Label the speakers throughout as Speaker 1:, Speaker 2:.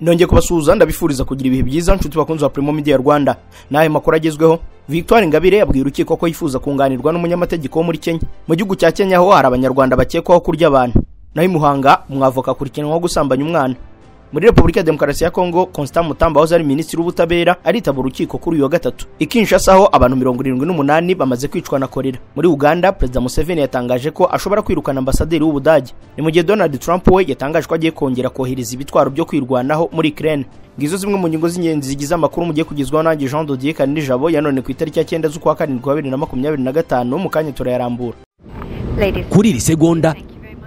Speaker 1: Nongeye kubasuhuza, ndabifuriza kugira ibihe byiza, nshuti bakunzi ba Primo Media Rwanda. Nahe makuru agezweho: Victoire Ingabire yabwiye urukiko ko yifuza kunganirwa n'umunyamategeko wo muri Kenya. Mu gihugu cya Kenya ho hari Abanyarwanda bakekwaho kurya abantu. Naho Muhanga, umwavoka akurikiranwaho gusambanya umwana. Muri Repubulika ya Demokarasi ya Kongo, Constant Mutamba wahoze ari minisitiri w'ubutabera aritaba urukiko kuri uyu wa gatatu. I Kinshasa ho abantu 78 bamaze kwicwa na kolera. Muri Uganda, Perezida Museveni yatangaje ko ashobora kwirukana ambasaderi w'Ubudage. Ni mu gihe Donald Trump we yatangaje ko agiye kongera kohereza ibitwaro byo kwirwanaho muri Ukraine. Ngizo zimwe mu ngingo z'ingenzi zigize amakuru mugiye kugezwaho nanjye Jean Dodier Kanijabo ya none ku itariki ya 9 z'ukwa 7 2025. Mu kanya turayarambura.
Speaker 2: Kuri iri segonda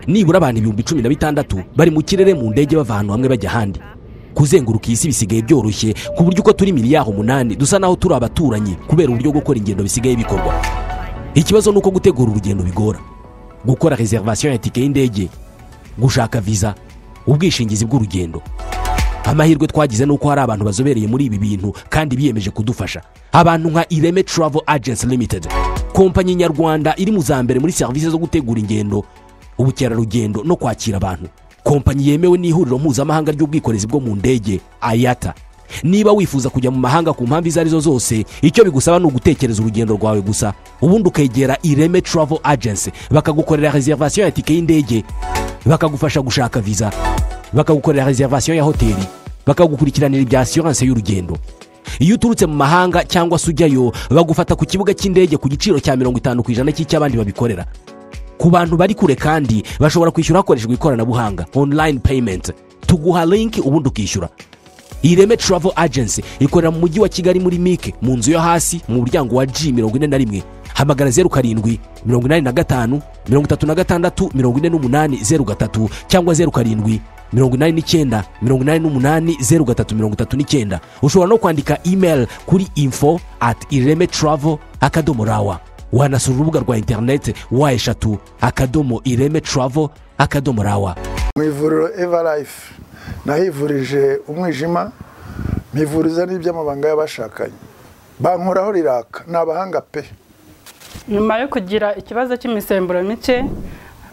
Speaker 2: nibura abantu 16,000 bari mu kirere mu ndege bava ahantu hamwe bajya ahandi. Kuzenguruka isi bisigaye byoroshye ku buryo uko turi 8 miliyari dusa naho turi abaturanyi kubera uburyo gukora ingendo bisigaye bikorwa. Ikibazo ni uko gutegura urugendo bigora: gukora réservation ya tike y'indege, gushaka visa, ubwishingizi bw'urugendo. Amahirwe twagize ni uko hari abantu bazobereye muri ibi bintu kandi biyemeje kudufasha, abantu nka Ireme Travel Agency Limited, kompanyi nyarwanda iri mu za mbere muri serivisi zo gutegura ingendo, ubukerarugendo no kwakira abantu, kompanyi yemewe n'ihuriro mpuzamahanga ry'ubwikorezi bwo mu ndege, IATA. Niba wifuza kujya mu mahanga ku mpamvu izo arizo zose, icyo bigusaba ni ugutekereza urugendo rwawe gusa, ubundi ukegera Ireme Travel Agency, bakagukorera réservation ya tike y'indege, bakagufasha gushaka visa, bakagukorera réservation ya hoteli, bakagukurikiranira ibya assurance y'urugendo. Iyo uturutse mu mahanga cyangwa se ujyayo, bagufata ku kibuga cy'indege ku giciro cya 50% cy'icy'abandi babikorera. Ku bantu bari kure kandi bashobora kwishyura hakoreshejwe ikoranabuhanga, online payment. Tuguha link ubundi ukishyura. Ireme Travel Agency ikorera mu Mujyi wa Kigali, muri MIC, mu nzu yo hasi, mu muryango wa G 41. Hamagara 0785364803 cyangwa 0789880339. Ushobora no kwandika email kuri info@iremetravel.rw. Wanasura urubuga rwa interineti www.iremetravel.rw.
Speaker 3: Mu ivuriro Eva Life nahivurije umwijima, mpivuriza n'iby'amabanga y'abashakanye, bankoraho riraka, ni abahanga pe.
Speaker 4: Nyuma yo kugira ikibazo cy'imisemburo mike,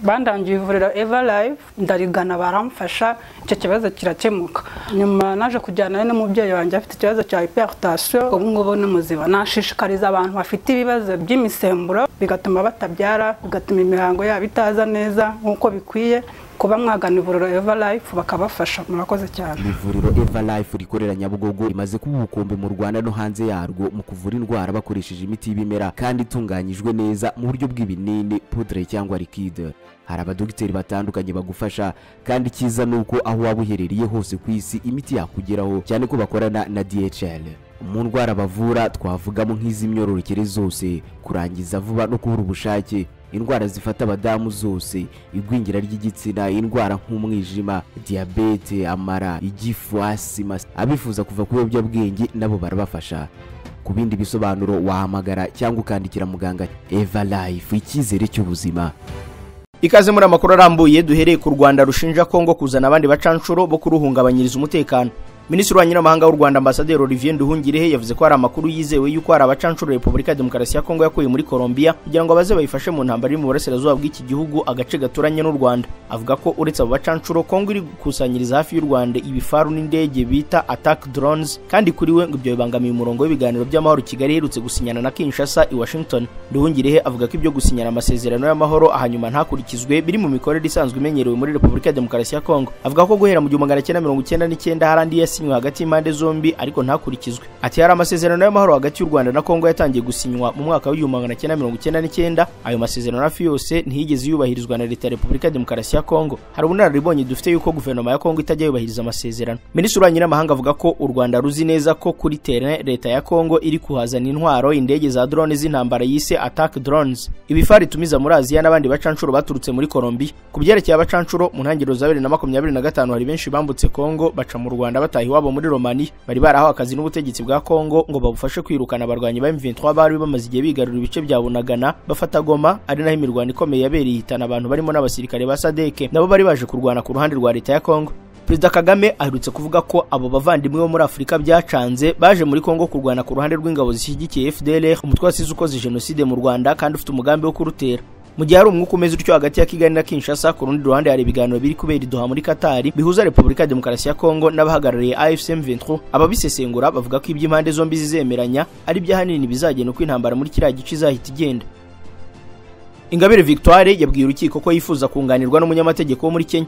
Speaker 4: bandangiye ivuriro Eva Life, ndarigana, baramfasha, icyo kibazo kirakemuka. Nyuma naje kujyana n'umubyeyi wanjye afite ikibazo cya hypertension, ubu ngubu ni muzima. Nashishikariza abantu bafite ibibazo by'imisemburo bigatuma batabyara, bigatuma imihango yabo itaza neza nk'uko bikwiye, kuba mwagana ivuriro Eva Life bakabafasha. Murakoze cyane.
Speaker 5: Ivuriro Eva Life rikorera Nyabugogo rimaze kuba ubukombe mu Rwanda no hanze yarwo mu kuvura indwara bakoresheje imiti y'ibimera kandi itunganyijwe neza mu buryo bw'ibinini, poudre cyangwa liquide. Hari abadogiteri batandukanye bagufasha, kandi icyiza ni uko aho waba uherereye hose ku isi imiti yakugeraho, cyane ko bakorana na DHL. Mu ndwara bavura twavugamo nk'iz'imyororokere zose, kurangiza vuba no kubura ubushake, indwara zifata abadamu zose, igwingira ry'igitsina, indwara nk'umwijima, diyabete, amara, igifu, asima. Abifuza kuva ku biyobyabwenge nabo barabafasha. Ku bindi bisobanuro wahamagara cyangwa ukandikira muganga. Eva Life, icyizere cy'ubuzima.
Speaker 1: Ikaze muri amakuru arambuye. Duhereye ku Rwanda rushinja Kongo kuzana abandi bacanshuro bo kuruhungabanyiriza umutekano. Minisitiri wa Nyiramahanga w'u Rwanda, Ambasaderi Olivier Nduhungirehe, yavuze ko hari amakuru yizewe yuko hari abacanshuro Repubulika ya Demokarasi ya Kongo yakuye muri Colombia kugira ngo baze bayifashe mu ntambara iri mu burasirazuba bw'iki gihugu, agace gaturanye n'u Rwanda. Avuga ko uretse abo bacanshuro, Kongo iri gukusanyiriza hafi y'u Rwanda ibifaru n'indege bita attack drones, kandi kuri we ngo ibyo bibangamiye umurongo w'ibiganiro by'amahoro Kigali iherutse gusinyana na Kinshasa i Washington. Nduhungirehe avuga ko ibyo gusinyana amasezerano y'amahoro hanyuma ntakurikizwe biri mu mikorere isanzwe imenyerewe muri Repubulika ya Demokarasi ya Kongo. Avuga ko guhera mu 1999 hari andi yasinywe hagati y'impande zombi ariko ntakurikizwe. Ati: "Hari amasezerano y'amahoro hagati y'u Rwanda na Kongo yatangiye gusinywa mu mwaka w'1999. Ayo masezerano hafi yose ntiyigeze yubahirizwa na leta ya Repubulika ya Demokarasi ya Kongo. Hari ubunararibonye dufite yuko guverinoma ya Kongo itajya yubahiriza amasezerano." Minisitiri w'Abanyamahanga avuga ko u Rwanda ruzi neza ko kuri terrain leta ya Kongo iri kuhazana intwaro, indege za drone z'intambara yise attack drones, ibifari itumiza muri Aziya n'abandi bacanshuro baturutse muri Colombia. Ku byerekeye abacanshuro, mu ntangiriro za 2025 hari benshi bambutse Kongo baca mu Rwanda bataha iwabo muri Romania. Bari barahawe akazi n'ubutegetsi bwa Kongo ngo babufashe kwirukana abarwanyi ba M23 bari bamaze igihe bigarura ibice bya Bunagana, bafata Goma, ari naho imirwano ikomeye yabereye, ihitana abantu barimo n'abasirikare ba SADC nabo bari baje kurwana ku ruhande rwa leta ya Kongo. Perezida Kagame aherutse kuvuga ko abo bavandimwe bo muri Afurika byacanze baje muri Kongo kurwana ku ruhande rw'ingabo zishyigikiye FDLR, umutwe wasize ukoze jenoside mu Rwanda kandi ufite umugambi wo kurutera. Mu gihe hari umwuka umeze utyo hagati ya Kigali na Kinshasa, ku rundi ruhande hari ibiganiro biri kubera i Doha muri Qatar bihuza Repubulika ya Demokarasi ya Kongo n'abahagarariye AFC M23. Ababisesengura bavuga ko iby'impande zombi zizemeranya ari byo ahanini bizagena uko intambara muri kiriya gice izahita igenda. Ingabire Victoire yabwiye urukiko ko yifuza kunganirwa n'umunyamategeko wo muri Kenya.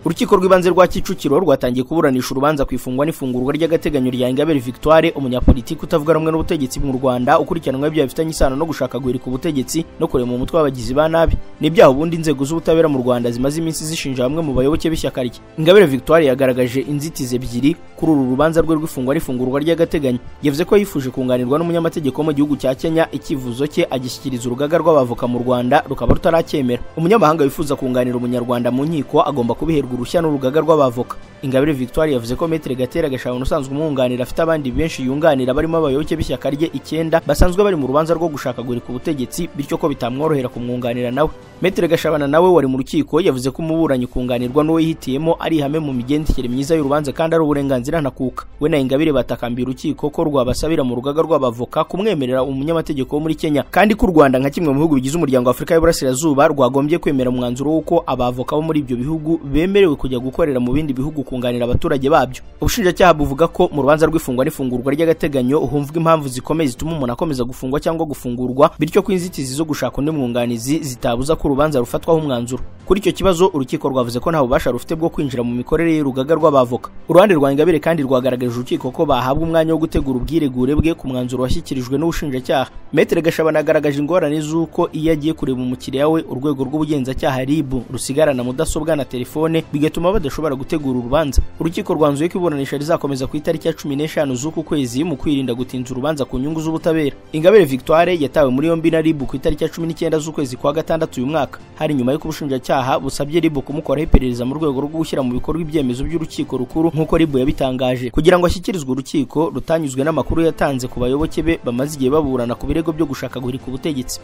Speaker 1: Urukiko rw'ibanze rwa Kicukiro rwatangiye kuburanisha urubanza ku ifungwa n'ifungurwa ry'agateganyo rya Ingabire Victoire, umunyapolitiki utavuga rumwe n'ubutegetsi mu Rwanda, ukurikiranweho ibyaha bifitanye isano no gushaka guhirika ubutegetsi no kurema umutwe w'abagizi ba nabi. Ni ibyaha ubundi inzego z'ubutabera mu Rwanda zimaze iminsi zishinja bamwe mu bayoboke b'ishyaka rye. Ingabire Victoire yagaragaje inzitizi ebyiri kuri uru rubanza rwe rw'ifungwa n'ifungurwa ry'agateganyo. Yavuze ko yifuje kunganirwa n'umunyamategeko wo mu gihugu cya Kenya, icyifuzo cye agishyikiriza urugaga rw'abavoka mu Rwanda rukaba rutaracyemera. Umunyamahanga wifuza kunganira umunyarwanda mu nkiko agomba kubiherwa uruhushya n'urugaga rw'abavoka. Ingabire Victoire yavuze ko Maître Gatera Gashabana usanzwe umwunganira afite abandi benshi yunganira barimo abayoboke b'ishyaka rye 9 basanzwe bari mu rubanza rwo gushaka guhirika ubutegetsi, bityo ko bitamworohera kumwunganira nawe. Maître Gashabana nawe wari mu rukiko yavuze ko umuburanyi kunganirwa n'uwo yihitiyemo ari ihame mu migendekere myiza y'urubanza kandi ari uburenganzira ntakuka. We na Ingabire batakambiye urukiko ko rwabasabira mu rugaga rw'abavoka kumwemerera umunyamategeko wo muri Kenya, kandi ko u Rwanda nka kimwe mu bihugu bigize umuryango wa Afurika y'Uburasirazuba rwagombye kwemera umwanzuro w'uko abavoka bo muri ibyo bihugu bemerewe kujya gukorera mu bindi bihugu kunganira abaturage babyo. Ubushinjacyaha buvuga ko mu rubanza rw'ifungwa n'ifungurwa ry'agateganyo humvwa impamvu zikomeye zituma umuntu akomeza gufungwa cyangwa gufungurwa, bityo ko inzitizi zo gushaka undi mwunganizi zitabuza ko urubanza rufatwaho umwanzuro. Kuri icyo kibazo urukiko rwavuze ko nta bubasha rufite bwo kwinjira mu mikorere y'urugaga rw'abavoka. Uruhande rwa Ingabire kandi rwagaragaje urukiko ko bahabwa umwanya wo gutegura ubwiregure bwe ku mwanzuro washyikirijwe n'ubushinjacyaha. Maître Gashabana yagaragaje ingorane z'uko iyo agiye kureba umukiriya we urwego rw'ubugenzacyaha RIB rusigarana mudasobwa na telefone, bigatuma badashobora gutegura urubanza. Urukiko rwanzuye ko iburanisha rizakomeza ku itariki ya 15 z'uku kwezi mu kwirinda gutinza urubanza ku nyungu z'ubutabera. Ingabire Victoire yatawe muri yombi na RIB ku itariki ya 19 z'ukwezi kwa gatandatu uyu mwaka, hari nyuma y'uko ubushinjacyaha busabye RIB kumukoraho iperereza mu rwego rwo gushyira mu bikorwa ibyemezo by'urukiko rukuru nk'uko RIB yabitangaje, kugira ngo ashyikirizwe urukiko rutanyuzwe n'amakuru yatanze ku bayoboke be bamaze igihe baburana ku birego byo gushaka guhirika ubutegetsi.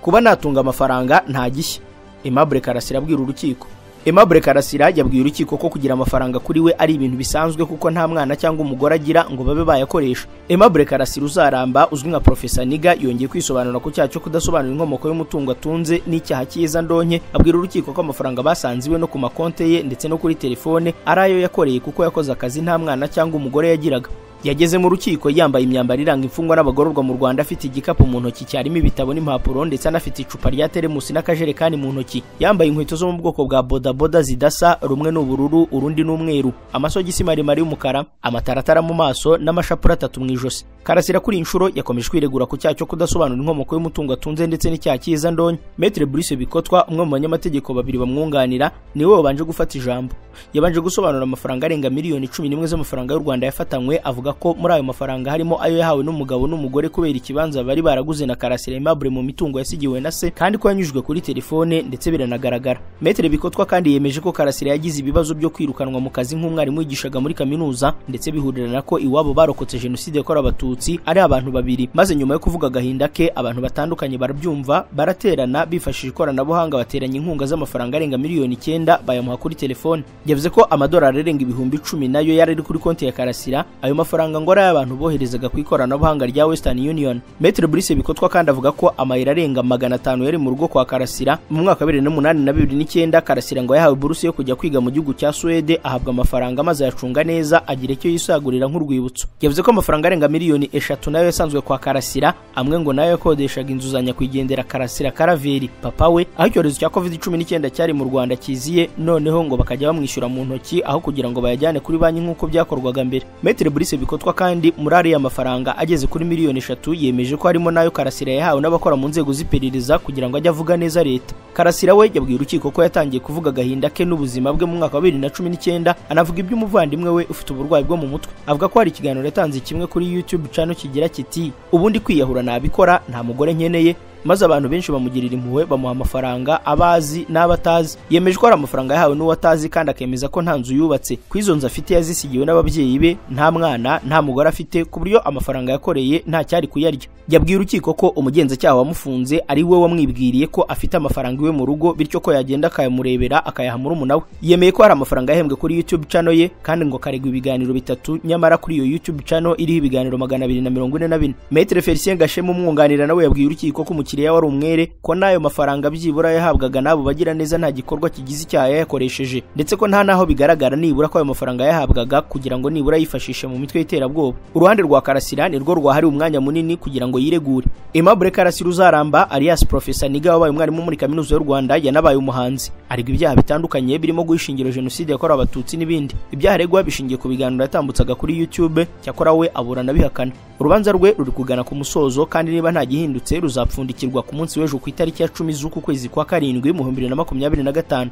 Speaker 1: Kuba natunga amafaranga nta gishya, Aimable Karasira abwira urukiko. Aimable Karasira yabwiye urukiko ko kugira amafaranga kuri we ari ibintu bisanzwe kuko nta mwana cyangwa umugore agira ngo babe bayakoresha. Aimable Karasira uzaramba uzwi nka Professor Niga yongeye kwisobanura ku cyaha cyo kudasobanura inkomoko y'umutungo atunze n'icyaha cyiza ndonke, abwira urukiko ko amafaranga basanze iwe no ku makonte ye ndetse no kuri telefone ari ayo yakoreye kuko yakoze akazi nta mwana cyangwa umugore yagiraga. Yageze mu rukiko yambaye imyambaro iranga imfungwa n'abagororwa mu Rwanda, afite igikapu mu ntoki cyarimo ibitabo n'impapuro ndetse anafite icupa rya teremusi n'akajerekani mu ntoki. Yambaye inkweto zo mu bwoko bwa bodaboda zidasa, rumwe n'ubururu urundi n'umweru, amasogisi maremare y'umukara, amataratara mu maso n'amashapura 3 mu ijosi. Karasira kuri inshuro yakomeje kwiregura ku cyaha cyo kudasobanura inkomoko y'umutungo atunze ndetse n'icyaha cyiza ndonke. Maître Bruce Bikotwa, umwe mu banyamategeko babiri bamwunganira, niwe wabanje gufata ijambo. Yabanje gusobanura amafaranga arenga miliyoni 11 z'amafaranga y'u Rwanda yafatanywe, avuga ko muri ayo mafaranga harimo ayo yahawe n'umugabo n'umugore kubera ikibanza bari baraguze na Karasira Aimable mu mitungo yasigiwe na se, kandi ko yanyujijwe kuri telefone ndetse biranagaragara. Maître Bikotwa kandi yemeje ko Karasira yagize ibibazo byo kwirukanwa mu kazi nk'umwarimu wigishaga muri kaminuza, ndetse bihurirana ko iwabo barokotse jenoside yakorewe Abatutsi ari abantu babiri, maze nyuma yo kuvuga agahinda ke abantu batandukanye barabyumva baraterana bifashishije ikoranabuhanga bateranya inkunga z'amafaranga arenga miliyoni 9 bayamuha kuri telefone. Yavuze ko amadolari arenga 10,000 nayo yari ari kuri konti ya Karasira, ayo mafaranga ngo ari abantu boherezaga ku ikoranabuhanga rya Western Union. Maître Bruce Bikotwa kandi avuga ko amayira arenga 500 yari mu rugo kwa Karasira. Mu mwaka wa 2008 na 2009 Karasira ngo yahawe buruse yo kujya kwiga mu gihugu cya Suwede, ahabwa amafaranga maze ayacunga neza agira icyo yisagurira nk'urwibutso. Yavuze ko amafaranga arenga miliyoni 3 nayo yasanzwe kwa Karasira, amwe ngo nayo yakodeshaga inzu za nyakwigendera Karasira Karaveri papa we, aho icyorezo cya COVID-19 cyari mu Rwanda kiziye, noneho ngo bakajya bamwishyura mu ntoki aho kugira ngo bayajyane kuri banki nk'uko byakorwaga mbere. Maître Bruce Bikotwa kandi muri ariya mafaranga ageze kuri miliyoni 3 yemeje ko harimo nayo Karasira yahawe n'abakora mu nzego z'iperereza kugira ngo ajye avuga neza leta. Karasira we yabwiye urukiko ko yatangiye kuvuga agahinda ke n'ubuzima bwe mu mwaka wa 2019, anavuga iby'umuvandimwe we ufite uburwayi bwo mu mutwe. Avuga ko hari ikiganiro yatanze kimwe kuri YouTube channel kigira kiti ubundi kwiyahura nabikora nta mugore nkeneye, maze abantu benshi bamugirira impuhwe bamuha amafaranga abazi n'abatazi. Yemeje ko ari amafaranga yahawe n'uwatazi kandi akemeza ko nta nzu yubatse, ku izo nzu afite yazisigiwe n'ababyeyi be, nta mwana nta mugore afite, ku buryo amafaranga yakoreye nta cyari kuyarya. Yabwiye urukiko ko umugenzacyaha wamufunze ari we wamwibwiriye ko afite amafaranga iwe mu rugo, bityo ko yagenda akayamurebera akayaha murumuna we. Yemeye ko hari amafaranga yahembwe kuri YouTube channel ye kandi ngo karegwa ibiganiro 3, nyamara kuri iyo YouTube channel iriho ibiganiro 244. Maître Felicien Gashema umwunganira nawe yabwiye urukiko ko umukiriya wari umwere, ko n'ayo mafaranga byibura yahabwaga n'abo bagira neza nta gikorwa kigize icyaha yayakoresheje, ndetse ko nta naho bigaragara nibura ko ayo mafaranga yahabwaga kugira ngo nibura yifashishe mu mitwe y'iterabwoba. Uruhande rwa Karasira nirwo rwahariwe umwanya munini kugira ngo yiregure. Aimable Karasira Uzaramba alias Professor Niga wabaye umwarimu muri Kaminuza y'u Rwanda yanabaye umuhanzi, aregwa ibyaha bitandukanye birimo guhishingira jenoside yakorewe Abatutsi n'ibindi. Ibyaha aregwa bishingiye ku biganiro yatambutsaga kuri YouTube, cyakora we aburana bihakana. Urubanza rwe ruri kugana ku musozo kandi niba nta gihindutse ruzapfundikirwa ku munsi w'ejo ku itariki ya 10 z'uku kwezi kwa karindwi mu 2025.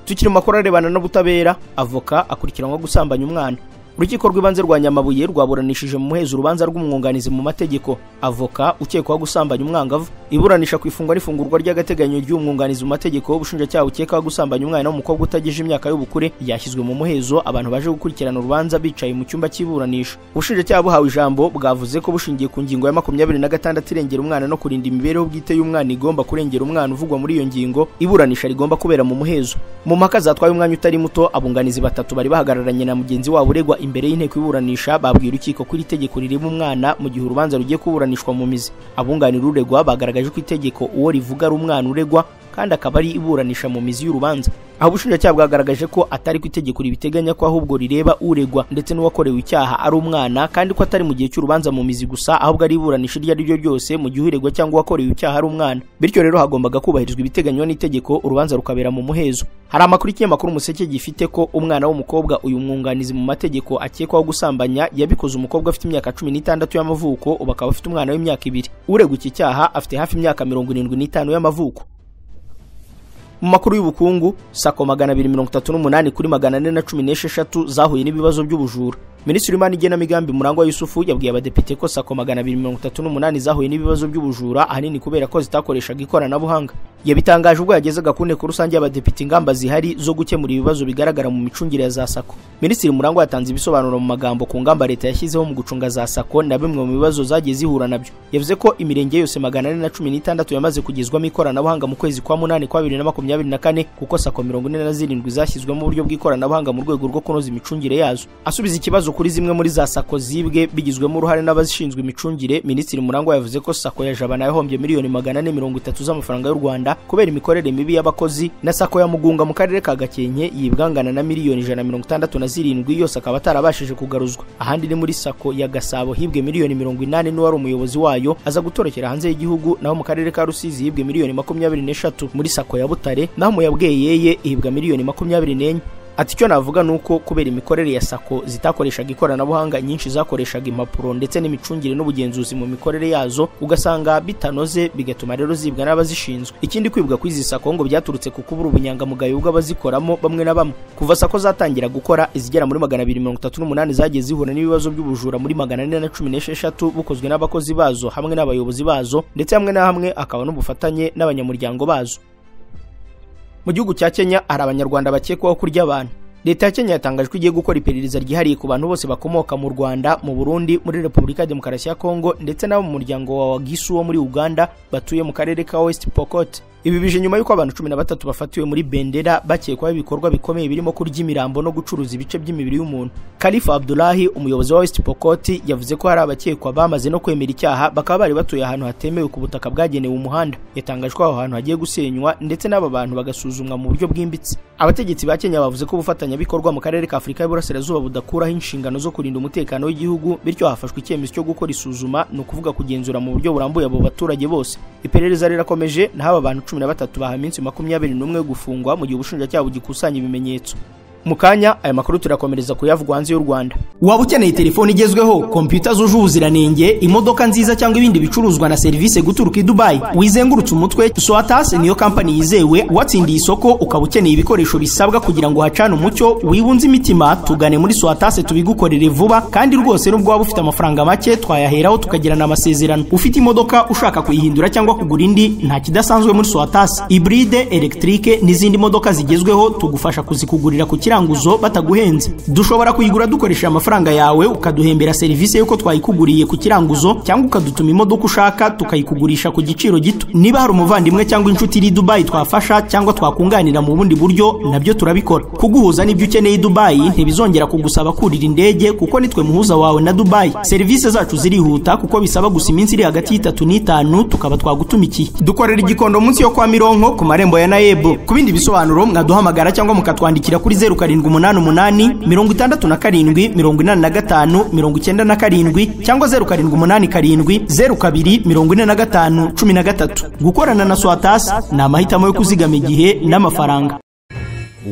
Speaker 1: Tukiri mu makuru arebana n'ubutabera, avoka akurikiranwa gusambanya umwana. Urukiko rw'ibanze rwa Nyamabuye rwaburanishije mu muhezo urubanza rw'umwunganizi mu mategeko avoka ukekwaho gusambanya umwangavu. Iburanisha ku ifungwa n'ifungurwa ry'agateganyo ry'umwunganizi mu mategeko ubushinjacyaha ukekwaho gusambanya umwana w'umukobwa utageje imyaka y'ubukure yashyizwe mu muhezo. Abantu baje gukurikirana urubanza bicaye mu cyumba cy'iburanisha. Ubushinjacyaha buhawe ijambo bwavuze ko bushingiye ku ngingo ya 26 irengera umwana no kurinda imibereho bwite y'umwana igomba kurengera umwana uvugwa muri iyo ngingo, iburanisha rigomba kubera mu muhezo. Mu mpaka zatwaye umwanya utari muto, abunganizi batatu bari bahagararanye na mugenzi wabo uregwa imbere y'inteko iburanisha babwiye urukiko ko iri tegeko rireba umwana mu gihe urubanza rugiye kuburanishwa mu mizi. Abunganira uregwa bagaragaje ko itegeko uwo rivuga ari umwana uregwa kandi akaba ari iburanisha mu mizi y'urubanza. Aho ubushinjacyaha bwagaragaje ko atari ku itegeko ribiteganya ko ahubwo rireba uregwa ndetse n'uwakorewe icyaha ari umwana, kandi ko atari mu gihe cy'urubanza mu mizi gusa, ahubwo ari iburanisha iryo ari ryo ryose mu gihe uregwa cyangwa uwakorewe icyaha ari umwana. Bityo rero hagombaga kubahirizwa ibiteganywa n'itegeko, urubanza rukabera mu muhezo. Hari amakuru ikinyamakuru Umuseke gifite ko umwana w'umukobwa uyu mwunganizi mu mategeko akekwaho gusambanya yabikoze umukobwa afite imyaka 16 y'amavuko, ubu akaba afite umwana w'imyaka 2. Uregwa iki cyaha afite hafi imyaka 75 y'amavuko. Mu makuru y'ubukungu, sako 238 kuri 416 zahuye n'ibibazo by'ubujura. Minisitiri w'Imari n'igenamigambi Murangwa Yusufu yabwiye abadepite ko sako 238 zahuye n'ibibazo by'ubujura ahanini kubera ko zitakoreshaga ikoranabuhanga. Yabitangaje ubwo yagezaga ku nteko rusange y'abadepite ingamba zihari zo gukemura ibibazo bigaragara mu micungire ya za sako. Minisitiri Murangwa yatanze ibisobanuro mu magambo ku ngamba leta yashyizeho mu gucunga za sako na bimwe mu bibazo zagiye zihura nabyo. Yavuze ko imirenge yose 416 yamaze kugezwamo ikoranabuhanga mu kwezi kwa 8 kwa 2024, kuko sako 47 zashyizwemo uburyo bw'ikoranabuhanga mu rwego rwo kunoza imicungire yazo. Asubiza ikibazo kuri zimwe muri za sako zibwe bigizwemo uruhare n'abashinzwe imicungire, Minisitiri Murangwa yavuze ko sako ya Jabana yahombye miliyoni 430 z'amafaranga y'u Rwanda kubera imikorere mibi y'abakozi, na sako ya Mugunga mu karere ka Gakenke yibwangana na miliyoni 167 yose akaba atarabashije kugaruzwa. Ahandi ni muri sako ya Gasabo hibwe miliyoni 80 n'uwari umuyobozi wayo aza gutorokera hanze y'igihugu, naho mu karere ka Rusizi hibwe miliyoni 23 muri sako ya Butare, naho mu ya Bweyeye hibwa miliyoni 24. Ati icyo navuga nuko kubera imikorere ya sako zitakoreshaga ikoranabuhanga, nyinshi zakoreshaga impapuro ndetse n'imicungire n'ubugenzuzi mu mikorere yazo ugasanga bitanoze, bigatuma rero zibwa n'abazishinzwe. Ikindi kwibwa kw'izi sako ngo byaturutse ku kubura ubunyangamugayo bw'abazikoramo bamwe na bamwe. Kuva sako zatangira gukora, izigera muri 238 zagiye zihura n'ibibazo by'ubujura muri 416 bukozwe n'abakozi bazo hamwe n'abayobozi bazo, ndetse hamwe na hamwe akaba n'ubufatanye n'abanyamuryango bazo. Mu gihugu cya Kenya hari Abanyarwanda bakekwaho kurya abantu. Leta ya Kenya yatangaje ko igiye gukora iperereza ryihariye ku bantu bose bakomoka mu Rwanda, mu Burundi, muri Repubulika ya Demokarasi ya Kongo ndetse n'abo mu muryango wa Wagisu wo muri Uganda batuye mu karere ka West Pokot. Ibi bije nyuma y'uko abantu 13 bafatiwe muri Bendera bakekwaho ibikorwa bikomeye birimo kurya imirambo no gucuruza ibice by'imibiri y'umuntu. Khalifa Abdullahi, umuyobozi wa West Pokot, yavuze ko hari abakekwa bamaze no kwemera icyaha bakaba bari batuye ahantu hatemewe ku butaka bwagenewe umuhanda. Yatangaje ko aho hantu hagiye gusenywa ndetse n'aba bantu bagasuzumwa mu buryo bwimbitse. Abategetsi ba Kenya bavuze ko ubufatanyabikorwa mu karere ka Afurika y'Iburasirazuba budakuraho inshingano zo kurinda umutekano w'igihugu, bityo hafashwe icyemezo cyo gukora isuzuma, ni ukuvuga kugenzura mu buryo burambuye abo baturage bose. Iperereza rirakomeje, naho aba bantu 13 bahawe iminsi 21 gufungwa mu gihe ubushinjacyaha bugikusanya ibimenyetso. Mu kanya aya makuru turakomereza kuyavugwa hanze y'u Rwanda. Waba ukeneye telefone igezweho, kompiyuta zuje ubuziranenge, imodoka nziza cyangwa ibindi bicuruzwa na serivisi guturuka i Dubai, wizengurutse umutwe, Swatas niyo company yizewe watsindiye isoko. Ukaba ukeneye ibikoresho bisabwa kugira ngo hacane umucyo wibunze imitima, tugane muri Swatas tubigukorere vuba kandi rwose nubwo waba ufite amafaranga make twayaheraho tukagirana amasezerano. Ufite imodoka ushaka kuyihindura cyangwa kugura indi, nta kidasanzwe muri Swatas. Hybride, electrique n'izindi modoka zigezweho tugufasha kuzikugurira ku kiranguzo bataguhenze. Dushobora kuyigura dukoresheje amafaranga yawe, ukaduhembera serivisi y'uko twayikuguriye ku kiranguzo, cyangwa ukadutuma imodoka ushaka tukayikugurisha ku giciro gito. Niba hari umuvandimwe cyangwa inshuti iri Dubai twafasha cyangwa twakunganira mu bundi buryo, nabyo turabikora. Kuguhuza n'ibyo ukeneye i Dubai ntibizongera kugusaba kurira indege, kuko nitwe muhuza wawe na Dubai. Serivisi zacu zirihuta kuko bisaba gusa iminsi iri hagati y'itatu n'itanu tukaba twagutumikiye. Dukorera Igikondo munsi yo kwa Mironko ku marembo ya Nayebu. Ku bindi bisobanuro mwaduhamagara cyangwa mukatwandikira kuri 0788 67 85 97 cyangwa 0787 02 45 13. Gukorana na Swatas ni amahitamo yo kuzigama igihe n'amafaranga.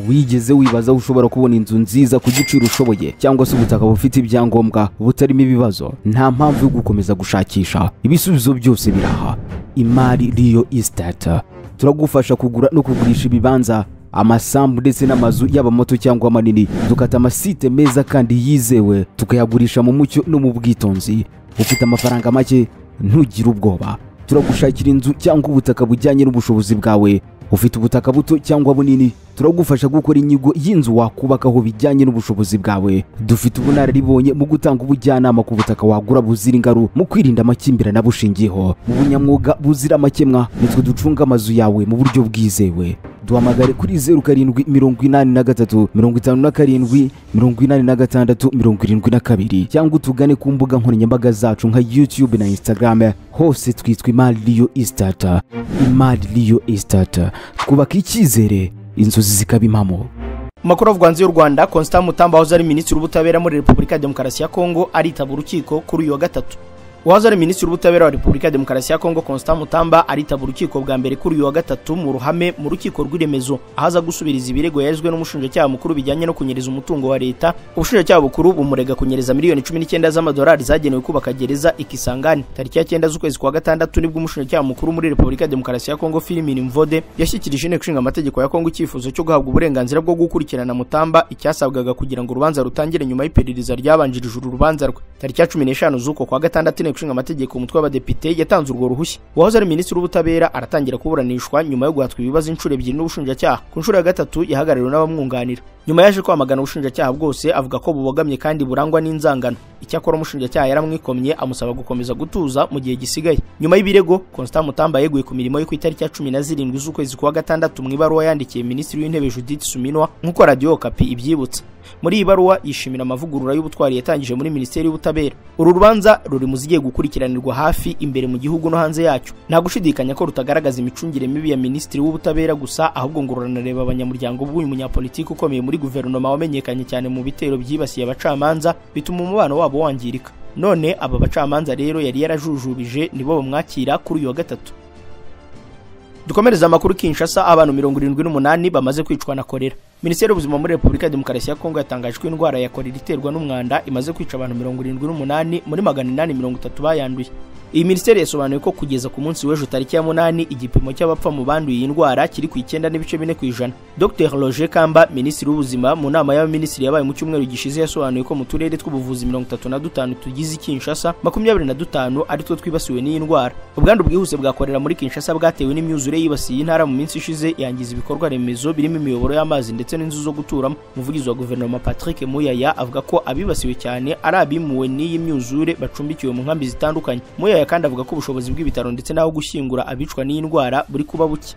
Speaker 5: Wigeze wibaza aho ushobora kubona inzu nziza ku giciro ushoboye, cyangwa se ubutaka bufite ibyangombwa butarimo ibibazo? Nta mpamvu yo gukomeza gushakisha, ibisubizo byose biraha. Imari Real Estate turagufasha kugura no kugurisha ibibanza, amasambu ndetse n'amazu, yaba mato cyangwa manini. Dukata amasite meza kandi yizewe, tukayagurisha mu mucyo no mu bwitonzi. Ufite amafaranga make, ntugire ubwoba, turagushakira inzu cyangwa ubutaka bujyanye n'ubushobozi bwawe. Ufite ubutaka buto cyangwa bunini, turagufasha gukora inyigo y'inzu wakubakaho bijyanye n'ubushobozi bwawe. Dufite ubunararibonye mu gutanga ubujyanama ku butaka wagura buzira ingaru, mu kwirinda amakimbirane abushingiyeho. Mu bunyamwuga buzira amakemwa, nitwe ducunga amazu yawe mu buryo bwizewe. Duhamagare kuri 0783 57 86 72 cyangwa utugane ku mbuga nkoranyambaga zacu nka YouTube na Instagram, hose twitwa Imari Real Estate. Imari Real Estate, twubaka icyizere, inzozi zikaba impamo.
Speaker 1: Makuru avugwa hanze y'u Rwanda, Constant Mutamba wahoze ari minisitiri w'ubutabera muri Repubulika ya Demokarasi ya Kongo aritaba urukiko kuri uyu wa gatatu. Uwahoze ari minisitiri w'ubutabera wa Repubulika ya Demokarasi ya Kongo Constant Mutamba aritaba urukiko bwa mbere kuri uyu wa gatatu mu ruhame mu rukiko rw'iremezo, aho aza gusubiriza ibirego yarezwe n'umushinjacyaha mukuru bijyanye no kunyereza umutungo wa leta. Ubushinjacyaha bukuru bumurega kunyereza miliyoni 19 z'amadolari zagenewe kubaka gereza Ikisangani. Tariki ya 9 z'ukwezi kwa gatandatu nibwo umushinjacyaha mukuru muri Repubulika ya Demokarasi ya Kongo Firmin Mvode yashyikirije inteko ishinga amategeko ya Kongo icyifuzo cyo guhabwa uburenganzira bwo gukurikirana Mutamba, icyasabwaga kugira ngo urubanza rutangire nyuma y'iperereza ryabanjirije uru rubanza rwe. Tariki ya 15 z'uko kwa gatandatu inteko ishinga amategeko umutwe w'abadepite yatanze urwo ruhushya. Uwahoze ari minisitiri w'ubutabera aratangira kuburanishwa nyuma yo guhatwa ibibazo inshuro ebyiri n'ubushinjacyaha. Ku nshuro ya gatatu yahagarariwe n'abamwunganira. Nyuma yaje kwamagana ubushinjacyaha bwose, avuga ko bubogamye kandi burangwa n'inzangano. Icyakora umushinjacyaha yaramwikomye amusaba gukomeza gutuza mu gihe gisigaye. Nyuma y'ibirego, Constant Mutamba yeguye ku mirimo ye ku itariki ya 17 z'ukwezi kwa gatandatu mu ibaruwa yandikiye minisitiri w'intebe Judith Suminwa, nk'uko Radio Okapi ibyibutsa. Muri iyi baruwa yishimira amavugurura y'ubutwari yatangije muri minisiteri y'ubutabera. Uru rubanza ruri mu zigiye gukurikiranirwa hafi imbere mu gihugu no hanze yacyo. Nta gushidikanya ko rutagaragaza imicungire mibi ya minisitiri w'ubutabera gusa, ahubwo ngo ruranareba abanyamuryango bw'uyu munyapolitiki ukomeye muri guverinoma wamenyekanye cyane mu bitero byibasiye abacamanza, bituma umubano wabo wangirika. None aba bacamanza rero yari yarajujubije nibo bamwakira kuri uyu wa gatatu. Dukomereza amakuru Kinshasa, abantu 78 bamaze kwicwa na kolera. Minisiteri y'ubuzima muri Repubulika ya Demokarasi ya Kongo yatangaje ko indwara ya kolera iterwa n'umwanda imaze kwica abantu 78 muri 830 bayanduye. Iyi minisiteri yasobanuye ko kugeza ku munsi w'ejo tariki ya 8 igipimo cy'abapfa mu banduye iyi ndwara kiri ku 9.4%. Dr Roger Kamba, minisitiri w'ubuzima, mu nama y'abaminisitiri yabaye mu cyumweru gishize yasobanuye ko mu turere tw'ubuvuzi 35 tugize Kinshasa, 25 ari two twibasiwe n'iyi ndwara. Ubwandu bwihuse bwa kolera muri Kinshasa bwatewe n'imyuzure yibasiye intara mu minsi ishize, yangiza ibikorwa remezo birimo imiyoboro y'amazi ndetse n'inzu zo guturamo. Umuvugizi wa guverinoma Patrick Muyaya avuga ko abibasiwe cyane ari abimuwe n'iyi myuzure bacumbikiwe mu nkambi zitandukanye. Muyaya kandi avuga ko ubushobozi bw'ibitaro ndetse n'aho gushyingura abicwa n'iyi ndwara buri kuba buke.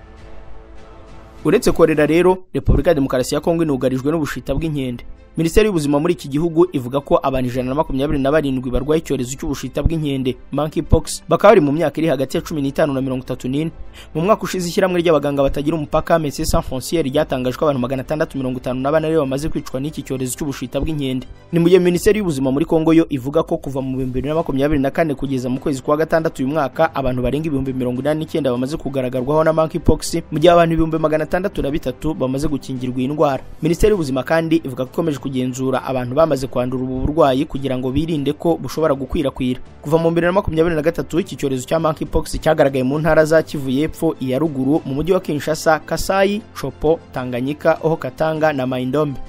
Speaker 1: Uretse kolera rero, Repubulika ya Demokarasi ya Kongo inugarijwe n'ubushita bw'inkende. Minisiteri y'ubuzima muri iki gihugu ivuga ko abantu 127 barwaye icyorezo cy'ubushita bw'inkende monkeypox, bakaba bari mu myaka iri hagati ya 15 na 34. Mu mwaka ushize ishyirahamwe ry'abaganga batagira umupaka Médecins Sans Frontières ryatangaje ko abantu 654 aribo bamaze kwicwa n'iki cyorezo cy'ubushita bw'inkende. Ni mu gihe Minisiteri y'ubuzima muri Kongo yo ivuga ko kuva mu 2024 kugeza mu kwezi kwa gatandatu uyu mwaka abantu barenga 89,000 bamaze kugaragarwaho na monkeypox, mu gihe abantu 603 bamaze gukingirwa iyi ndwara. Minisiteri y'ubuzima kandi ivuga ko ikomeje kugenzura abantu bamaze kwandura ubu burwayi kugira ngo birinde ko bushobora gukwirakwira. Kuva mu 2023 iki cyorezo cya monkeypox cyagaragaye mu ntara za Kivu y'Epfo, iya ruguru, mu mujyi wa Kinshasa, Kasai, Chopo, Tanganyika, Haut-Katanga na Mai-Ndombe.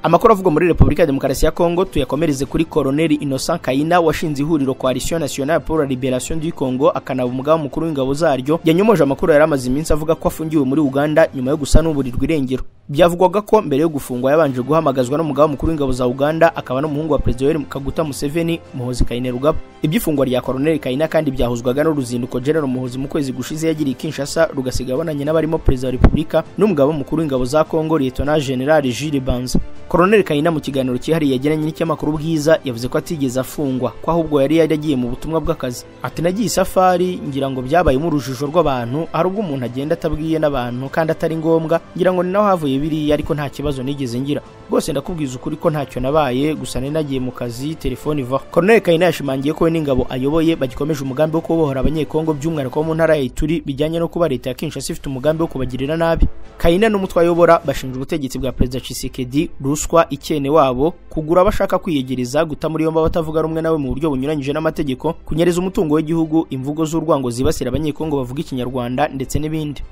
Speaker 1: Amakuru avugwa muri Repubulika ya Demokarasi ya Kongo tuyakomereze kuri Colonel Innocent Kayina washinze ihuriro Coalition Nationale pour la Libération du Congo, akanaba umugaba mukuru w'ingabo zaryo. Yanyomoje amakuru yari amaze iminsi avuga ko afungiwe muri Uganda nyuma yo gusa n'uburirwa irengero. Byavugwaga ko mbere yo gufungwa yabanje guhamagazwa n'umugaba mukuru w'ingabo za Uganda akaba n'umuhungu wa Perezida Yoweri Kaguta Museveni, Muhoozi Kainerugaba. Iby'ifungwa rya Colonel Kayina kandi byahuzwaga n'uruzinduko General Muhoozi mu kwezi gushize yagiriye Kinshasa, rugasiga abonanye n'abarimo Perezida wa Repubulika n'umugaba mukuru w'ingabo za Kongo Lieutenant General Jules Banza. Colonel Kayina mu kiganiro cyihariye yagiranye n'ikinyamakuru Bwiza yavuze ko atigeze afungwa, ko ahubwo yari yaragiye mu butumwa bw'akazi. Ati nagiye isafari ngira ngo byabayemo urujijo rw'abantu, hari ubwo umuntu agenda atabwiye n'abantu kandi atari ngombwa, ngira ngo ni naho havuye biriya, ariko nta kibazo nigeze ngira. Rwose ndakubwiza ukuri ko ntacyo nabaye, gusa nari nagiye mu kazi telefone ivaho. Colonel Kayina yashimangiye ko we n'ingabo ayoboye bagikomeje umugambi wo kubohora Abanyekongo by'umwihariko bo mu ntara ya Ituri, bijyanye no kuba leta ya Kinshasa ifite umugambi wo kubagirira nabi. Kayina n'umutwe ayobora bashinja ubutegetsi bwa Perezida Tshisekedi ruswa, ikene wabo, kugura abashaka kwiyegereza, guta muri yombi abatavuga rumwe nawe mu buryo bunyuranyije n'amategeko, kunyereza umutungo w'igihugu, imvugo z'urwango zibasira Abanyekongo bavuga Ikinyarwanda ndetse n'ibindi.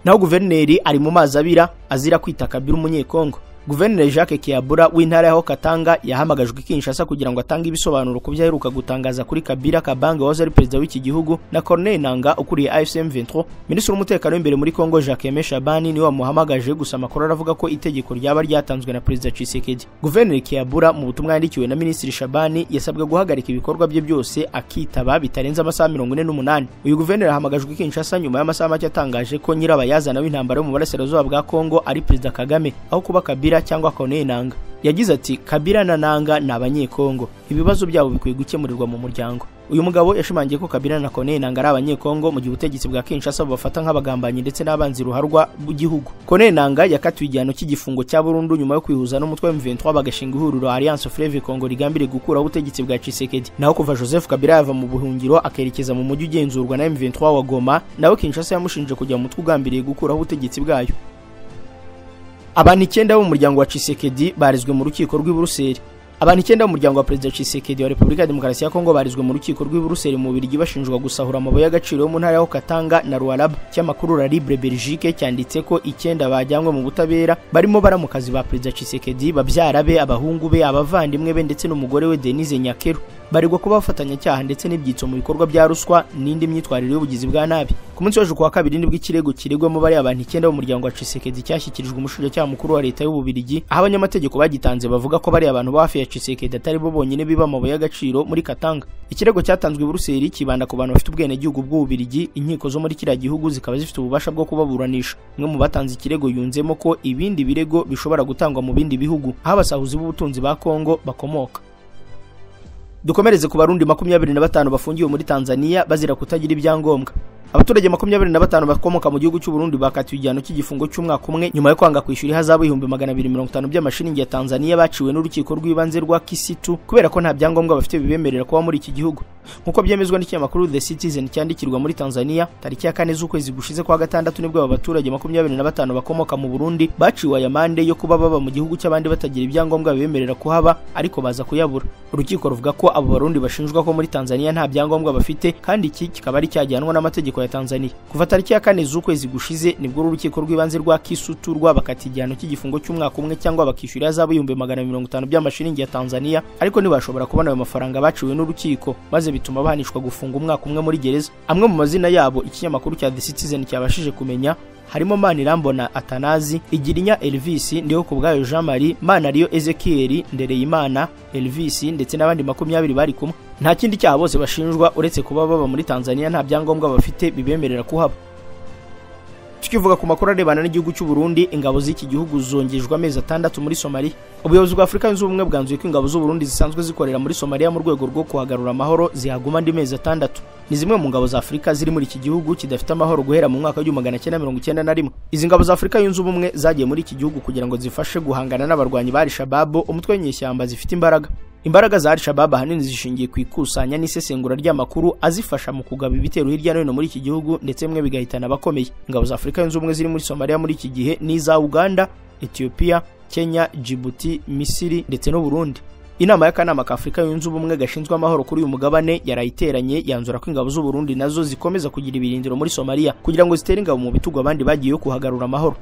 Speaker 1: Naho guverineri ari mu mazi abira azira kwita Kabila umunyekongo. Guverineri Jacques Kiabura w'intara ya Katanga yahamagajwe Kinshasa kugira ngo atange ibisobanuro ku byo aheruka gutangaza kuri Kabila Kabange wahoze ari perezida w'iki gihugu na Corneille Nangaa ukuriye AFC M23. Minisitiri w'umutekano w'imbere muri Kongo Jacques Shabani niwe wamuhamagaje, gusa amakuru aravuga ko itegeko ryaba ryatanzwe na Perezida Tshisekedi. Guverineri Kiabura mu butumwa yandikiwe na Minisitiri Shabani yasabwe guhagarika ibikorwa bye byose akitaba bitarenze amasaha 48. Uyu guverineri ahamagajwe Kinshasa nyuma y'amasaha make atangaje ko nyirabayazana w'intambara yo mu burasirazuba bwa Kongo ari Perezida Kagame aho kuba Kabila cyangwa Corneille Nangaa. Yagize ati Kabila na Nangaa ni Abanyekongo, ibibazo byabo bikwiye gukemurirwa mu muryango. Uyu mugabo yashimangiye ko Kabila na Corneille Nangaa ari Abanyekongo mu gihe ubutegetsi bwa Kinshasa bubafata nk'abagambanyi ndetse n'abanzi ruharwa bw'igihugu. Corneille Nangaa yakatiwe igihano cy'igifungo cya burundu nyuma yo kwihuza n'umutwe wa M23 bagashinga ihuriro Alliance Fleuve Congo rigambiriye gukuraho ubutegetsi bwa Tshisekedi. Naho kuva Joseph Kabila yava mu buhungiro akerekeza mu mujyi ugenzurwa na M23 wa Goma, nawe Kinshasa yamushinje kujya mu mutwe ugambiriye gukuraho ubutegetsi bwayo. Abantu 9 bo mu muryango wa Tshisekedi barizwe mu rukiko rw'i Buruseli. Abantu 9 bo mu muryango wa Perezida Tshisekedi wa Repubulika ya Demokarasi ya Kongo barizwe mu rukiko rw'i Buruseli mu Bubiligi bashinjwa gusahura amabuye y'agaciro yo mu ntara ya Katanga na Lualaba. Ikinyamakuru La Libre Belgique cyanditse ko 9 bajyanywe mu butabera barimo baramukazi ba Perezida Tshisekedi, babyara be, abahungu be, abavandimwe be ndetse n'umugore we Denise Nyakeru. Baregwa kuba abafatanyacyaha ndetse n'ibyitso mu bikorwa bya ruswa n'indi myitwarire y'ubugizi bwa nabi. Ku munsi w'ejo kuwa kabiri nibwo ikirego kiregwamo bari abantu 9 b'umuryango wa Tshisekedi cyashyikirijwe umushinjacyaha mukuru wa leta y'Ububiligi, aho abanyamategeko bagitanze bavuga ko bari abantu ba hafi ya Tshisekedi atari bo bonyine biba amabuye y'agaciro muri Katanga. Ikirego cyatanzwe i Buruseli kibanda ku bantu bafite ubwenegihugu bw'Ububiligi, inkiko zo muri kiriya gihugu zikaba zifite ububasha bwo kubaburanisha. Umwe mu batanze ikirego yunzemo ko ibindi birego bishobora gutangwa mu bindi bihugu aho abasahuzi b'ubutunzi ba Kongo bakomoka. Dukomereze ku Barundi 25 bafungiwe muri Tanzania bazira kutagira ibyangombwa. Abaturage 25 bakomoka mu gihugu cy'u Burundi bakatiwe igihano cy'igifungo cy'umwaka umwe nyuma yo kwanga kwishyura ihazabu 250 by'amashiringi ya Tanzania baciwe n'urukiko rw'ibanze rwa Kisitu kubera ko nta byangombwa bafite bibemerera kuba muri iki gihugu. Nkuko byemezwa n'ikinyamakuru The Citizen cyandikirwa muri Tanzania, tariki ya 4 z'ukwezi gushize kwa gatandatu nibwo aba baturage 25 bakomoka mu Burundi baciwe aya mande yo kuba baba mu gihugu cy'abandi batagira ibyangombwa bibemerera kuhaba, ariko baza kuyabura. Urukiko ruvuga ko abo Barundi bashinjwa ko muri Tanzania nta byangombwa bafite kandi iki kikaba ari cyajyanwa n'amategeko ya Tanzania. Kuva tariki ya 4 z'ukwezi gushize nibwo urukiko rw'ibanze rwa Kisutu rwabakatiye igihano cy'igifungo cy'umwaka umwe cyangwa bakishyura ihazabu 250 by'amashiringi ya Tanzania, ariko ntibashobora kubona ayo mafaranga baciwe n'urukiko, maze bituma bahanishwa gufunga umwaka umwe muri gereza. Amwe mu mazina yabo ikinyamakuru cya The Citizen cyabashije kumenya harimo Manirambona Atanazi, Igirinya Elvis, Ndiho Kubwayo Jean Marie, Manariyo Ezekiel, Ndereyimana Elvis ndetse n'abandi 20 bari kumwe. Nta kindi cyaha bose bashinjwa uretse kuba baba muri Tanzania nta byangombwa bafite bibemerera kuhaba. Tukivuga ku makuru arebana n'igihugu cy'u Burundi, ingabo z'iki gihugu zongejwe amezi 6 muri Somalia. Ubuyobozi bwa Afurika yunze ubumwe bwanzuye ko ingabo z'u Burundi zisanzwe zikorera muri Somalia mu rwego rwo kuhagarura amahoro zihaguma andi mezi 6. Ni zimwe mu ngabo za Afurika ziri muri iki gihugu kidafite amahoro guhera mu mwaka wa 1991. Izi ngabo za Afurika yunze ubumwe zagiye muri iki gihugu kugira ngo zifashe guhangana n'abarwanyi ba Al-Shabaab, umutwe w'inyeshyamba zifite imbaraga. Imbaraga za Al-Shabaab ahanini zishingiye ku ikusanya n'isesengura ry'amakuru azifasha mu kugaba ibitero hirya no hino muri iki gihugu ndetse mwe bigahitana abakomeye. Ingabo za Afurika yunze ubumwe ziri muri Somalia muri iki gihe ni iza Uganda, Ethiopia, Kenya, Djibouti, Misiri ndetse n'u Burundi. Inama y'akanama ka Afurika yunze ubumwe gashinzwe amahoro kuri uyu mugabane yarayiteranye yanzura ko ingabo z'u Burundi nazo zikomeza kugira ibirindiro muri Somalia kugira ngo zitere ingabo mu bitugu abandi bagiye kuhagarura amahoro.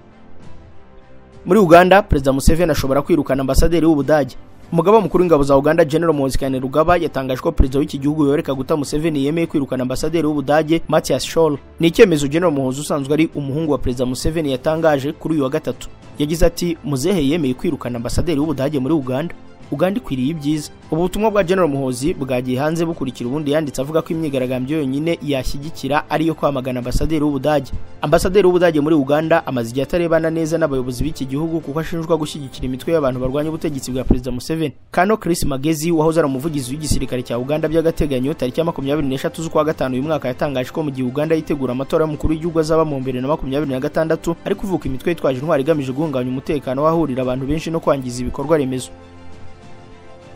Speaker 1: Muri Uganda, Perezida Museveni ashobora kwirukana ambasaderi w'Ubudage. Umugaba mukuru w'ingabo za Uganda General Muhoozi Kainerugaba yatangaje ko perezida w'iki gihugu Yoweri Kaguta Museveni yemeye kwirukana ambasaderi w'Ubudage Matthias Scholl. Ni icyemezo General Muhoozi usanzwe ari umuhungu wa perezida Museveni yatangaje kuri uyu wa gatatu. Yagize ati Muzehe yemeye kwirukana ambasaderi w'Ubudage muri Uganda. Uganda ikwiriye ibyiza. Ubu butumwa bwa General Muhoozi bwagiye hanze bukurikira ubundi yanditse avuga ko imyigaragambyo yonyine yashyigikira ari iyo kwamagana ambasaderi w'Ubudage. Ambasaderi w'Ubudage muri Uganda amaze igihe atarebana neza n'abayobozi b'iki gihugu kuko ashinjwa gushyigikira imitwe y'abantu barwanya ubutegetsi bwa Perezida Museveni. Kano Chris Magezi wahoze ari umuvugizi w'igisirikare cya Uganda by'agateganyo tariki ya 23 z'ukwa gatanu uyu mwaka yatangaje ko mu gihe Uganda yitegura amatora y'umukuru w'igihugu azaba mu 2026 ari kuvuka imitwe yitwaje intwari igamije guhungabanya umutekano wahurira abantu benshi no kwangiza ibikorwa remezo.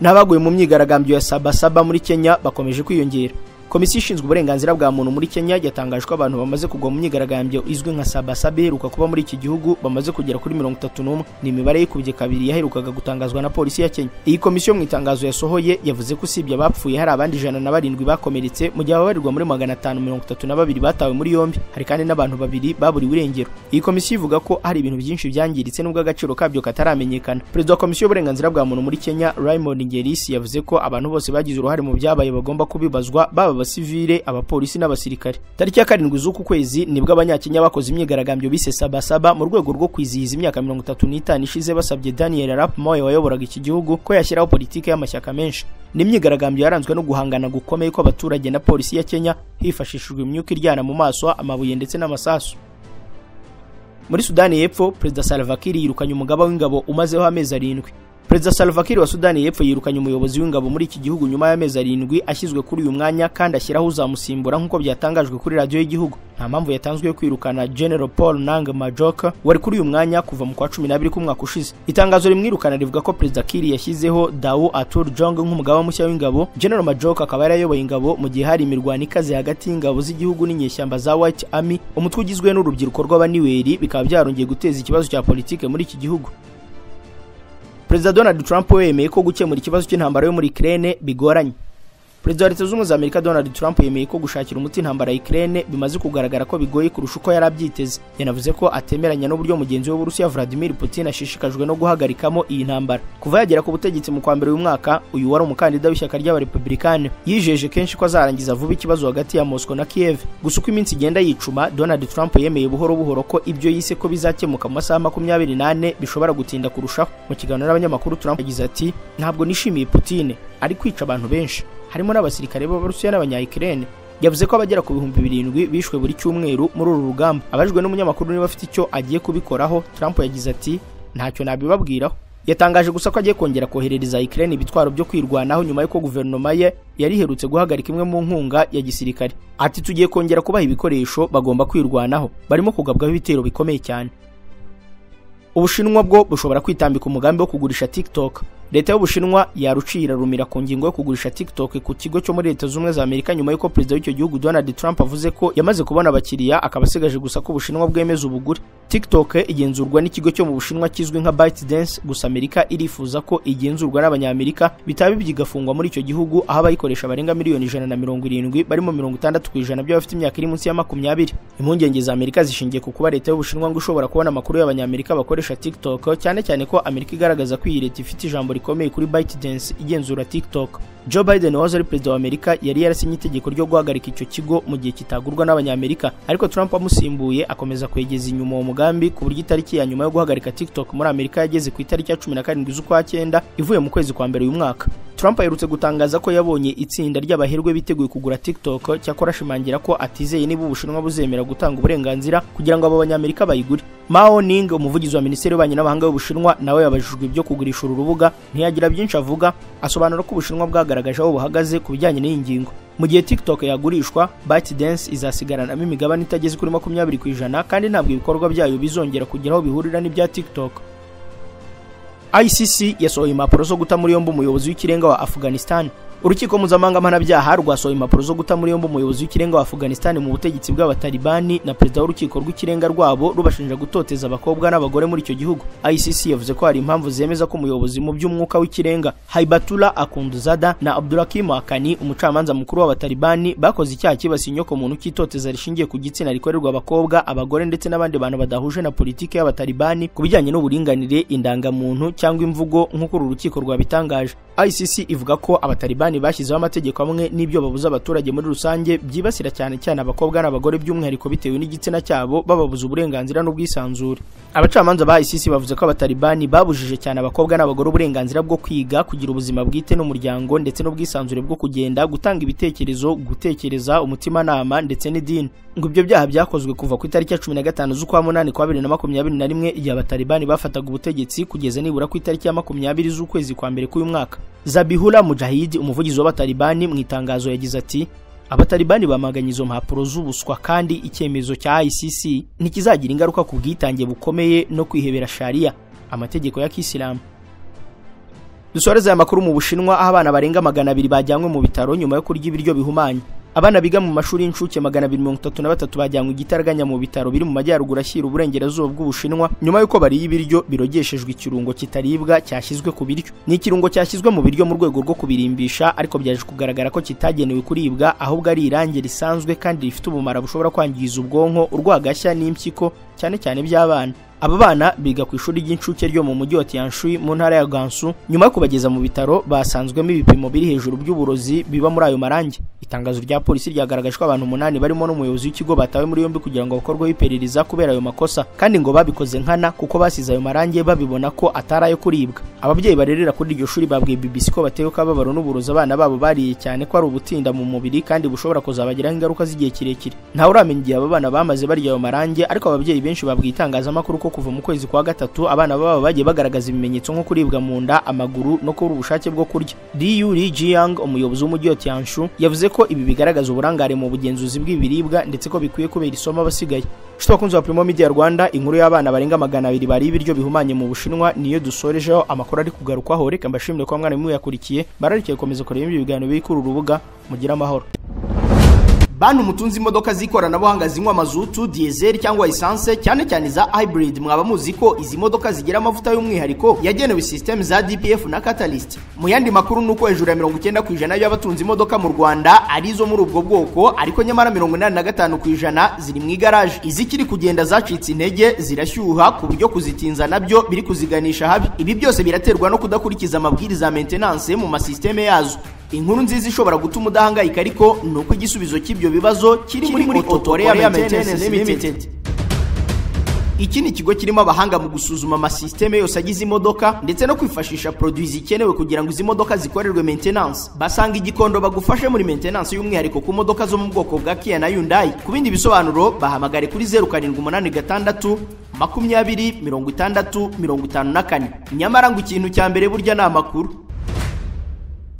Speaker 1: N'abaguye mu myigaragambyo ya Saba muri Kenya bakomeje kwiyongera. Komisiyo ishinzwe uburenganzira bwa muntu muri Kenya yatangaje ko abantu bamaze kugwa mu myigaragambyo izwi nka Saba iheruka kuba muri iki gihugu bamaze kugera kuri 31. Ni imibare yikubye kabiri yaherukaga gutangazwa na polisi ya Kenya. Iyi komisiyo mu itangazo yasohoye yavuze ko usibye abapfuye hari abandi 107 bakomeretse mu gihe ababarirwa muri 532 batawe muri yombi. Hari kandi n'abantu babiri baburiwe irengero. Iyi komisiyo ivuga ko hari ibintu byinshi byangiritse nubwo agaciro kabyo kataramenyekana. Perezida wa komisiyo y'uburenganzira bwa muntu muri Kenya Raymond Ngerisi yavuze ko abantu bose bagize uruhare mu byabaye bagomba kubibazwa, baba abasivile, abapolisi n'abasirikare. Tariki ya 7 z'uku kwezi nibwo abanyakenya bakoze imyigaragambyo bise Saba mu rwego rwo kwizihiza imyaka 35 ishize basabye Daniel Arap Moi wayoboraga iki gihugu ko yashyiraho politike y'amashyaka menshi. Ni imyigaragambyo yaranzwe no guhangana gukomeye kw'abaturage na polisi ya Kenya hifashishijwe imyuka iryana mu maso, amabuye ndetse n'amasasu. Muri Sudani y'Epfo, Perezida Salva Kiir yirukanye umugaba w'ingabo umazeho amezi 7. Perezida Salva Kiir wa Sudani y'Epfo yirukanye umuyobozi w'ingabo muri iki gihugu nyuma y'amezi 7 ashyizwe kuri uyu mwanya kandi ashyiraho uzamusimbura nk'uko byatangajwe kuri radio y'igihugu. Nta mpamvu yatanzwe yo kwirukana General Paul Nang Majok wari kuri uyu mwanya kuva mu kwa 12 k'umwaka ushize. Itangazo rimwirukana rivuga ko Perezida Kiir yashyizeho Dau Atur Jong nk'umugaba mushya w'ingabo. General Majok akaba yarayoboye ingabo mu gihe hari imirwano ikaze hagati y'ingabo z'igihugu n'inyeshyamba za White Army, umutwe ugizwe n'urubyiruko rw'abaniweri, bikaba byarongeye guteza ikibazo cya politike muri iki gihugu. Perezida Donald Trump yemeye ko gukemura ikibazo cy'intambara yo muri Ukraine bigoranye. Perezida wa Leta Zunze Ubumwe za Amerika Donald Trump yemeye ko gushakira umuti intambara ya Ukraine bimaze kugaragara ko bigoye kurusha uko yari abyiteze. Yanavuze ko atemeranya n'uburyo mugenzi we w'Uburusiya Vladimir Putin ashishikajwe no guhagarikamo iyi ntambara. Kuva yagera ku butegetsi mu kwa mbere uyu mwaka, uyu wari umukandida w'ishyaka ry'Abarepublikani yijeje kenshi ko azarangiza vuba ikibazo hagati ya Moscow na Kiev. Gusa uko iminsi igenda yicuma, Donald Trump yemeye buhoro buhoro ko ibyo yise ko bizakemuka mu masaha 24 bishobora gutinda kurushaho. Mu kiganiro n'abanyamakuru Trump yagize ati: "Ntabwo nishimiye Putin, ari kwica abantu benshi, harimo n'abasirikare b'Abarusiya n'abanya-Ukraine." Yavuze ko abagera ku 7,000 bishwe buri cyumweru muri uru rugamba. Abajijwe n'umunyamakuru niba afite icyo agiye kubikoraho, Trump yagize ati: "Ntacyo nabibabwiraho." Yatangaje gusa ko agiye kongera koherereza Ukraine ibitwaro byo kwirwanaho nyuma y'uko guverinoma ye yari iherutse guhagarika imwe mu nkunga ya gisirikare. Ati: "Tugiye kongera kubaha ibikoresho bagomba kwirwanaho, barimo kugabwaho ibitero bikomeye cyane." Ubushinwa bwo bushobora kwitambika umugambi wo kugurisha TikTok. Leta y'Ubushinwa yarucira rumira ku ngingo yo kugurisha TikTok ku kigo cyo muri Leta Zunze Ubumwe za Amerika nyuma y'uko perezida w'icyo gihugu Donald Trump avuze ko yamaze kubona abakiriya akaba asigaje gusa ko Ubushinwa bwemeza ubugure. TikTok igenzurwa n'ikigo cyo mu Bushinwa kizwi nka ByteDance, gusa Amerika irifuza ko igenzurwa n'Abanyamerika bitaba byigafungwa muri icyo gihugu aho abayikoresha barenga miliyoni 170 barimo 60% by'abafite imyaka iri munsi ya 20. Impungenge za Amerika zishingiye ku kuba leta y'Ubushinwa ngo ishobora kubona amakuru y'Abanyamerika bakoresha TikTok, cyane cyane ko Amerika igaragaza ko iyi leta ifite ijambo rikomeye kuri ByteDance igenzura TikTok. Joe Biden wahoze ari perezida wa Amerika yari yarasinye itegeko ryo guhagarika icyo kigo mu gihe kitagurwa n'Abanyamerika, ariko Trump amusimbuye akomeza kwegeza inyuma uwo mugambi ku buryo itariki ya nyuma yo guhagarika TikTok muri Amerika yageze ku itariki ya 17 z'ukwa 9 ivuye mu kwezi kwa mbere uyu mwaka. Trump aherutse gutangaza ko yabonye itsinda ry'abaherwe biteguye kugura TikTok, cyakora ashimangira ko atizeye niba Ubushinwa buzemera gutanga uburenganzira kugira ngo abo Banyamerika bayigure. Mao Ning, umuvugizi wa Minisiteri y'Ububanyi n'Amahanga y'Ubushinwa, nawe yabajijwe ibyo kugurisha uru rubuga ntiyagira byinshi avuga, asobanura ko Ubushinwa bwagaragaje aho buhagaze ku bijyanye n'iyi ngingo. Mu gihe TikTok yagurishwa, ByteDance izasigaranamo imigabane itageze kuri 20% kandi ntabwo ibikorwa byayo bizongera kugira aho bihurira n'ibya TikTok. ICC yasohoye impapuro zo guta muri yombi umuyobozi w'ikirenga wa Afghanistan. Urukiko mpuzamahanga mpanabyaha rwasohoye impapuro zo guta muri yombi umuyobozi w'ikirenga wa Afghanistan mu butegetsi bw'Abatalibani na perezida w'urukiko rw'ikirenga rwabo, rubashinja gutoteza abakobwa n'abagore muri icyo gihugu. ICC yavuze ko hari impamvu zemeza ko umuyobozi mu by'umwuka w'ikirenga Haibatullah Akhundzada na Abdulhakim Haqqani, umucamanza mukuru w'Abatalibani, bakoze icyaha cyibasiye inyoko muntu cy'itoteza rishingiye ku gitsina rikorerwa abakobwa, abagore ndetse n'abandi bantu badahuje na politiki y'Abatalibani ku bijyanye n'uburinganire, indangamuntu cyangwa imvugo, nk'uko uru rukiko rwabitangaje. ICC ivuga ko Abatalibani bashyizeho amategeko amwe n'ibyo babuza abaturage muri rusange byibasira cyane cyane abakobwa n'abagore by'umwihariko bitewe n'igitsina cyabo, bababuza uburenganzira n'ubwisanzure. Abacamanza ba ICC bavuze ko Abatalibani babujije cyane abakobwa n'abagore uburenganzira bwo kwiga, kugira ubuzima bwite n'umuryango, ndetse n'ubwisanzure bwo kugenda, gutanga ibitekerezo, gutekereza, umutimanama ndetse n'idini. Ngo ibyo byaha byakozwe kuva ku itariki ya 15 z'ukwa munani kwa 2021, igihe Abatalibani bafataga ubutegetsi, kugeza nibura ku itariki ya 20 z'ukwezi kwa mbere k'uyu mwaka. Zabihullah Mujahid, umuvugizi w'Abatalibani, mu itangazo yagize ati: Abatalibani bamaganye izo mpapuro z'ubuswa kandi icyemezo cya ICC ntikizagira ingaruka ku bwitange bukomeye no kwihebera sharia, amategeko ya Kisilamu. Dusoreze aya makuru mu Bushinwa, aho abana barenga 200 bajyanywe mu bitaro nyuma yo kurya ibiryo bihumanye. Abana biga mu mashuri y'incuke 233 bajyanywe igitaraganya mu bitaro biri mu majyaruguru ashyira uburengerazuba bw'Ubushinwa nyuma y'uko bariye ibiryo birogeshejwe ikirungo kitaribwa cyashyizwe ku biryo. Ni ikirungo cyashyizwe mu biryo mu rwego rwo kubirimbisha, ariko byaje kugaragara ko kitagenewe kuribwa, ahubwo ari irangi risanzwe kandi rifite ubumara bushobora kwangiza ubwonko, urwagashya n'impyiko, cyane cyane by'abana. Aba bana biga ku ishuri ry'incuke ryo mu mujyi wa Tianshui mu ntara ya Gansu. Nyuma yo kubageza mu bitaro basanzwemo ibipimo biri hejuru by'uburozi biba muri ayo marangi. Itangazo rya polisi ryagaragaje ko abantu 8 barimo n'umuyobozi w'ikigo batawe muri yombi kugira ngo bakorweho iperereza kubera ayo makosa, kandi ngo babikoze nkana kuko basize ayo marangi babibona ko atari ayo kuribwa. Ababyeyi barerera kuri iryo shuri babwiye BBC ko batewe kababaro n'uburozi abana babo bariye, cyane ko ari ubutinda mu mubiri kandi bushobora kuzabagiraho ingaruka z'igihe kirekire. Ntawe uramenya igihe aba bana bamaze barya ayo marangi, ariko ababyeyi benshi babwiye itangazamakuru ko kuva mu kwezi kwa gatatu abana babo bagiye bagaragaza ibimenyetso nko kuribwa mu nda, amaguru no kubura ubushake bwo kurya. Liu Lijiang, umuyobozi w'umujyi wa Tianshu, yavuze ko ibi bigaragaza uburangare mu bugenzuzi bw'ibiribwa ndetse ko bikwiye kubera isomo abasigaye. Nshuti bakunzi ba Primo Media Rwanda, inkuru y'abana barenga 200 bari ibiryo bihumanye mu Bushinwa niyo dusorejeho amakuru ari kugarukwaho. Reka mbashimire ko mwana muyakurikiye, bararikiye gukomeza kureba ibi biganiro biri kuri uru rubuga. Mugire amahoro. Bantu mutunze imodoka z'ikoranabuhanga zinywa mazutu, diesel cyangwa essence, cyane cyane za hybrid, mwaba muzi ko izi modoka zigira amavuta y'umwihariko yagenewe system za DPF na catalyst. Mu yandi makuru nuko hejuru ya 90% y'abatunze imodoka mu Rwanda ari izo muri ubwo bwoko, ariko nyamara 85% ziri mu igaraje. Izikiri kugenda zacitse intege, zirashyuha ku buryo kuzitinza nabyo biri kuziganisha habi. Ibi byose biraterwa no kudakurikiza amabwiriza ya maintenance mu masysteme yazo. Inkuru nziza ishobora gutuma udahangayika ariko ni uko igisubizo cy'ibyo bibazo kiri muri Auto Korea Maintenance Limited. Iki ni ikigo kirimo abahanga mu gusuzuma amasysteme yose agize imodoka ndetse no kwifashisha produits zikenewe kugira ngo izi modoka zikorerwe maintenance. Basanga igikondo bagufashe muri maintenance y'umwihariko ku modoka zo mu bwoko bwa Kia na Hyundai. Ku bindi bisobanuro bahamagare kuri 0786 20 60 54. Nyamara ngo ikintu cya mbere burya ni amakuru.